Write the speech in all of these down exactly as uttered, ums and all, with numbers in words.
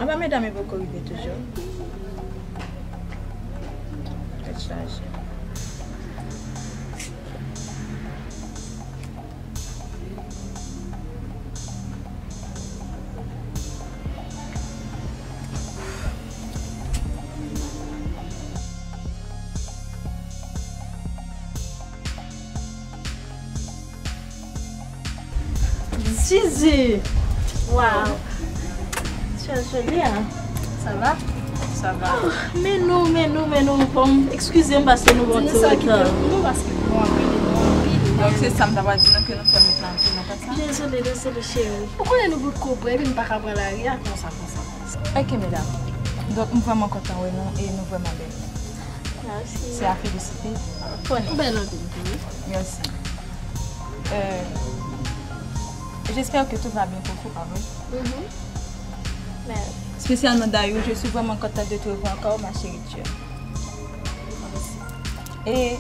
Anba medam yo poko rive toujou. Tèt chaje. Jezi! Waw! Chèz joli, hein? Sa va? Sa va. Oh, men nou, men nou, men nou, bon, eskize m paske nou gon ti reta. Di nou sa ki fè nou, paske nou anpil, nou anpil. Donk, se sa m ta pral di nou ke nou fè met nan anpil nan kat sa. Dezole, dezole, cheri. Ou konnen nou bout kobra, epi nou pa ka pran lari a konsa, konsa, konsa. Ok, medam. Donk, m vrèman kontan wè nou e nou vrèman bèl. Mèsi. Se a felisite. Ou bèl anpil tou, wi. Mèsi. Euh, j'espère que tout va bien pour vous, pa vre? Mhm. Mèsi. Spécialement Dayou, je suis vraiment contente de te revoir encore, ma chérie de cœur. E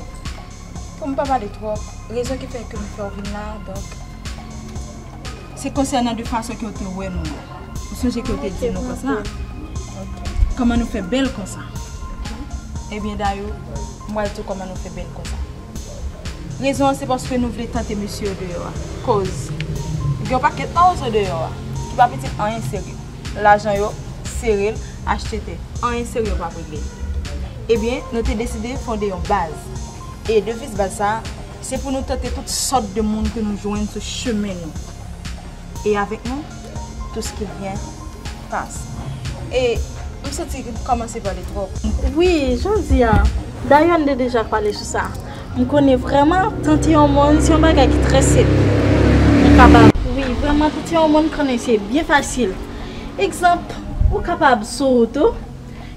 pou m pa pale twòp, rezon ki fè ke m fè w vin la, donk, se konsènan de fason ke w te wè nou an. Ou sonje ke w te di nou konsa? Kòman nou fè bèl konsa? Ebyen, Dayou, m pral di w kòman nou fè bèl konsa. Rezon an, se paske nou vle tante mesye yo deyò a. Koz gen yon pakèt mawozo deyò a, ki pa pitit anyen serye. Lajan yo, sere l, achte tè. Anyen serye yo p ap regle. Ebyen, nou te deside fonde yon baz. E deviz baz sa a, se pou nou tante tout sòt de moun ke nou jwenn sou chemen nou. E avèk nou, tout ce qui vient passe. E m santi ke m kòmanse pale twòp. Wi, jan w di a. Dayè, n te deja pale sou sa. M konnen vrèman, tante yon moun, se yon bagay ki trè senp. Ou kapab, wi, vrèman, tante yon moun, konnen se byen fasil. Egzanp, ou kapab sou wout ou,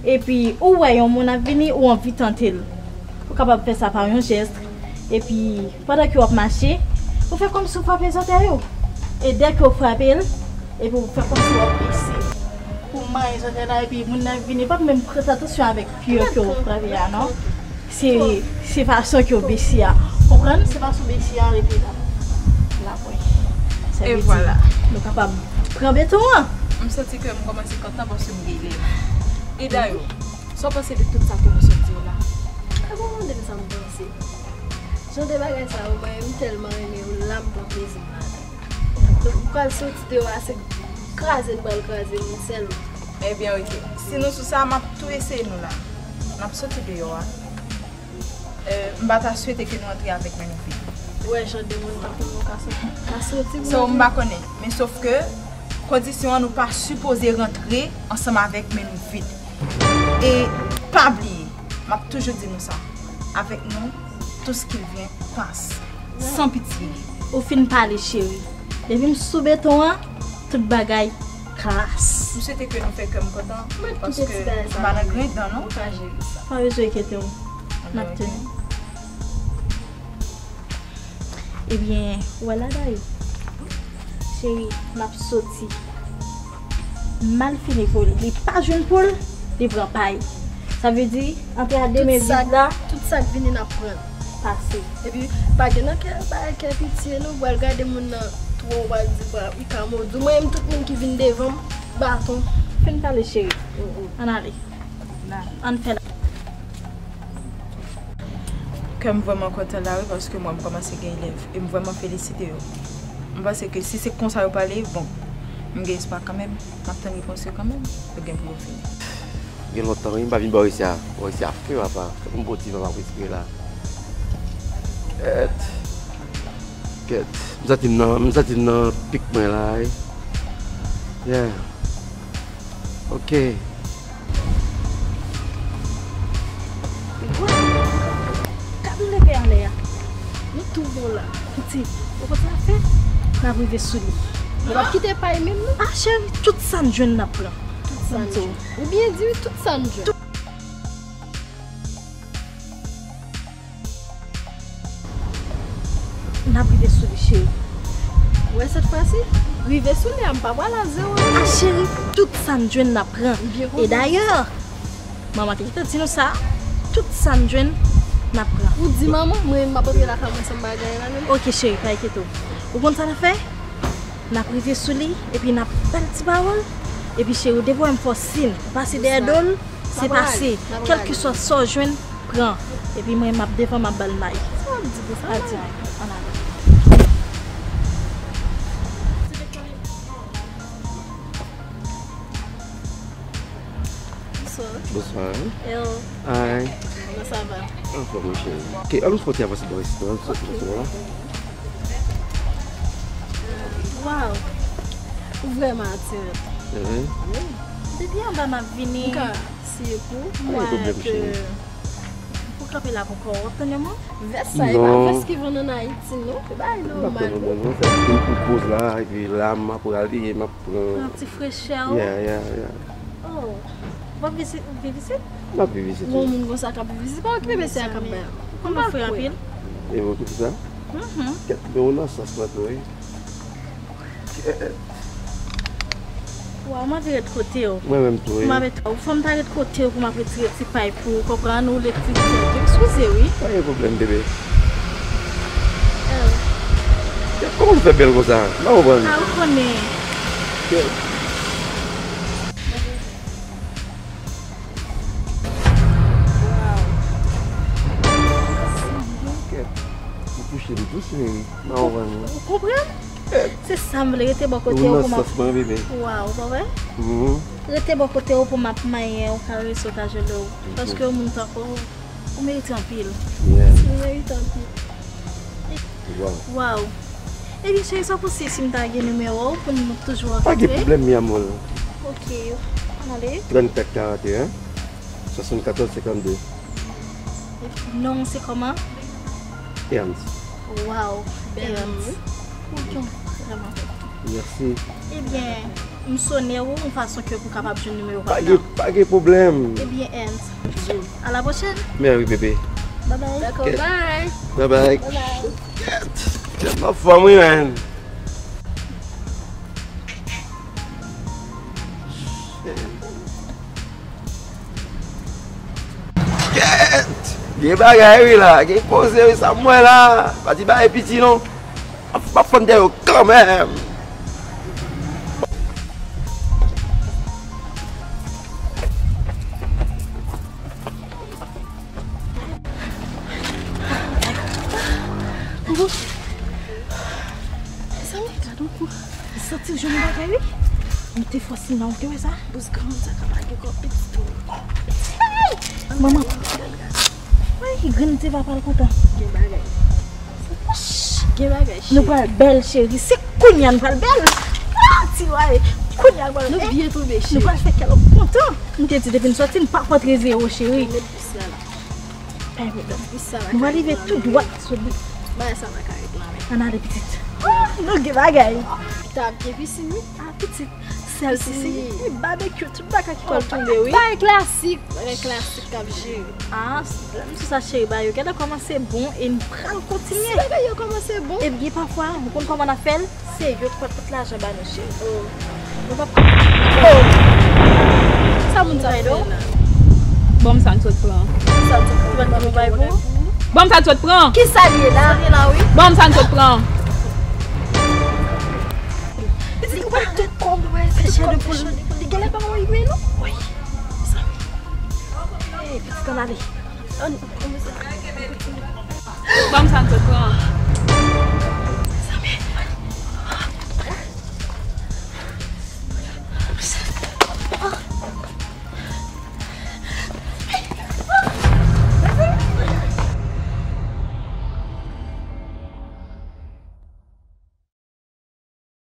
epi ou wè yon moun ap vini, ou anvi tante l. Ou kapab fè sa pa yon jès, epi pandan ke w ap mache, ou fè kòmsi w frape zòtèy ou. E dèke w frape l, epi w fè kòmsi w ap bese. Ou manyen zòtèy la, epi moun nan vini, pa menm prete atansyon avèk pye ke w frape a, non. Se, se fason ke w bese a. Konprann? Se fason w bese a, epi l ap, l ap wè. Sa vle di, nou kapab pran beton an. M santi ke m kòmanse kontan paske m gen lèv. E dayè, sa w panse de tout sa ke nou sot di yo la? Sa pa mande m sa m panse. Jan de bagay sa yo, mwen, m tèlman renmen yo, la m pran plezi m ladan. Donk, m pral soti deyò a, se kraze n pral kraze moun sèlman. Ebyen, oke. Si nou sou sa, m ap tou eseye nou la. N ap soti deyò a. Euh, m pa ta swete ke nou antre avèk men nou vid. Ou wè jan de moun nan pou nou ka soti, ka soti. So, m pa konnen. Men sof ke kondisyon an, nou pa sipoze rantre ansanm avèk men nou vid. E pa bliye, m ap toujou di nou sa, avec nous, tout ce qui vient passe, sans pitié. Ou fin pale, cheri. Depi m sou beton an, tout bagay kras. M swete ke nou fè kè m kontan, paske m pa nan grenn dan, non. Pa bezwen enkyete w. N ap teni. Ebyen, wè la Dayou. Cheri, m ap soti. M al fini pou li. Li pa jwenn poul, li pran pay. Sa vle di, antre a de men vid la. Tout sa k vini, n ap pran l. Pase. Epi, pa gen nan kè, pa kè pitye, non, pral gade moun nan twò, pral di, pral, li ka modi. Mwen menm, tout moun ki vin devan m, baton. Fin pale, cheri. Ann ale. Ann fè la. Kè m vrèman kontan la wi, paske mwen m kòmanse gen lèv e m vrèman felisite yo. M panse ke si se konsa yo pale, bon, m gen espwa kanmenm, m ap tann repons yo kanmenm, yo gen pou yo vini. Gen lontan wi, m pa vin bò isi a, bò isi a fre papa, fòk m pran ti van m ap respire la. Kèt, kèt, m santi m nan, m santi m nan pik mwen la wi. Yeah. Ok. Gad yon lepè anlè a. Nou tou bon la. Piti, ou konn sa n ap fè? N ap rive sou li. Nou p ap kite pay menm, non? Ah, cheri, tout sa n jwenn n ap pran. Tout sa n jwenn. Ou byen di wi, tout sa n jwenn. N ap rive sou li, cheri. Ou wè sèt fwa si, rive sou li a, m pa pral a zewo non. Ah, cheri, tout sa n jwenn n ap pran. E dayè, manman te gentan di nou sa, tout sa n jwenn n ap pran. Ou di manman, mwen menm m ap antre lakay mwen san bagay la menm. Ok, cheri, pa enkyete w. Ou konn sa n ap fè? N ap rive sou li, epi n ap ba l ti pawòl. Epi cheri, ou te voye m fè w siy. Ou pase dèyè do l, se pase. Kèlkeswa sa w jwenn, pran. Epi mwen, m ap devan, m ap ba l may. Sa w ap di pou sa? Al di may. Ann ale. Bonsoir. Bonsoir. Hello. Hi. Comment ça va? Anfòm, mon chéri. Ok, ann fè yon ti avanse nan restoran, sou restoran la. Wow. Ou vrèman atiran. Mhm. Wi. Depi anba m ap vini. M ka siye pou ou? Pa gen pwoblèm, cheri. Pou kanpe la pou kò w ap tann yon moun? Vès sa, e pa vès ki vann ann Ayiti, non. Se bagay nòmal, non. M ap tann yon moun, non. Fè m pou poz la, epi la, m ap prale, m ap pran. Pran ti frechè, wi. Yeah, yeah, yeah. Oh. W ap vivi isit? M ap vivi isit, wi. Yon moun konsa k ap vivi isit, pa okipe mesye a k ap bay. Kòman frè anpil? E ou tou sa? Mhm. Kèt, men ou nan sans mwen tou, wi. Kèt. Waw, m anvi ret kote w. Mwen menm tou, wi. M ap ret, ou fè m ta ret kote w pou m ap retire ti pay pou ou, konprann, ou elektrisyen. Eskize, wi. Pa gen pwoblèm, bebe. Oh. Kèt, kòman w fè bèl konsa? M pa konprann. Ah, ou konnen. Kèt. Kèt. Ou touche m tou, cheri. M pa konprann, non. Ou konprann? Se sa m vle, rete bò kote w pou m ap. Ou nan sans mwen, bebe. Waw, pa vre? Mhm. Rete bò kote w pou m ap manyen w, karese w, tajele w. Mhm. Paske yon moun tankou w, ou merite anpil. Yeah. Ou merite anpil. Waw. Waw. Ebyen, cheri, sa w panse si m ta gen nimewo w pou n toujou rankontre? Pa gen pwoblèm, mi amor. Ok. Ann ale. Trannkat karanteyen. Swasannkatòz senkannde. Non, se kòman? Ernst. Waw, bèl non, wi. Ou gen vrèman bèl. Mèsi. Ebyen, m sone w yon fason ke pou kapab jwenn nimewo pa m nan. Pa gen pwoblèm. Ebyen, Ernst, à la prochaine. Mèsi, bebe. Bye bye. Dakò, bye. Bye bye. Bye bye. Kèt, kèt, m anfòm, wi, man. Kèt! Gen bagay wi la, gen koze wi, sa m wè la. Pa di bagay piti non. M ap, m ap fann dèyè yo kanmenm. Mezanmi, gade yon kou. M santi l jwenn yon bagay, wi. M te fò siy nan, ou te wè sa? Bous granmoun sa ka lage kò pitit ou. Manman. Wi, grenn te va pral kontan. Gen bagay. Gen bagay, cheri. Nou pral bèl, cheri. Se kounye a nou pral bèl. Ah, ti wa, kounye a nou pral bèl. Nou byen tonbe, cheri. Nou pral fè kè l kontan. M te di depi n sòti, n pa kontre zewo, cheri. Met bous la la. Pa gen pwoblèm. Nou va rive tou dwat sou li. Bagay sa pa ka ret nan men. Ann ale, pitit. Ah, nou gen bagay. Li ta byen pisin, wi. Ah, pitit. Sèl sisi. Wi, babekyou, tout bagay ki pral tonbe, wi. Bagay klasik. Bagay klasik k ap jere. Ah, lè m di sa, cheri, bagay yo gentan kòmanse bon e n pral kontinye. Si bagay yo kòmanse bon. Ebyen, pafwa, ou konn kòman n ap fè l? Se yo k pral pote lajan ba nou, cheri. Oh. Nou p ap. Oh! Sa moun sa ap fè la? Ban m sa n sot pran. Sa n sot pran. Ban m sa n sot pran. Ki sa l ye la? Sa l ye la, wi. Ban m sa n sot pran. Pitit, ou pa tout kòb, ou pa fè chè de poul. Li genlè pa mwen, wi, non? Wi. Sa. Ey, pitit, ann ale. Ann, ann, ann. Ban m sa n sot pran.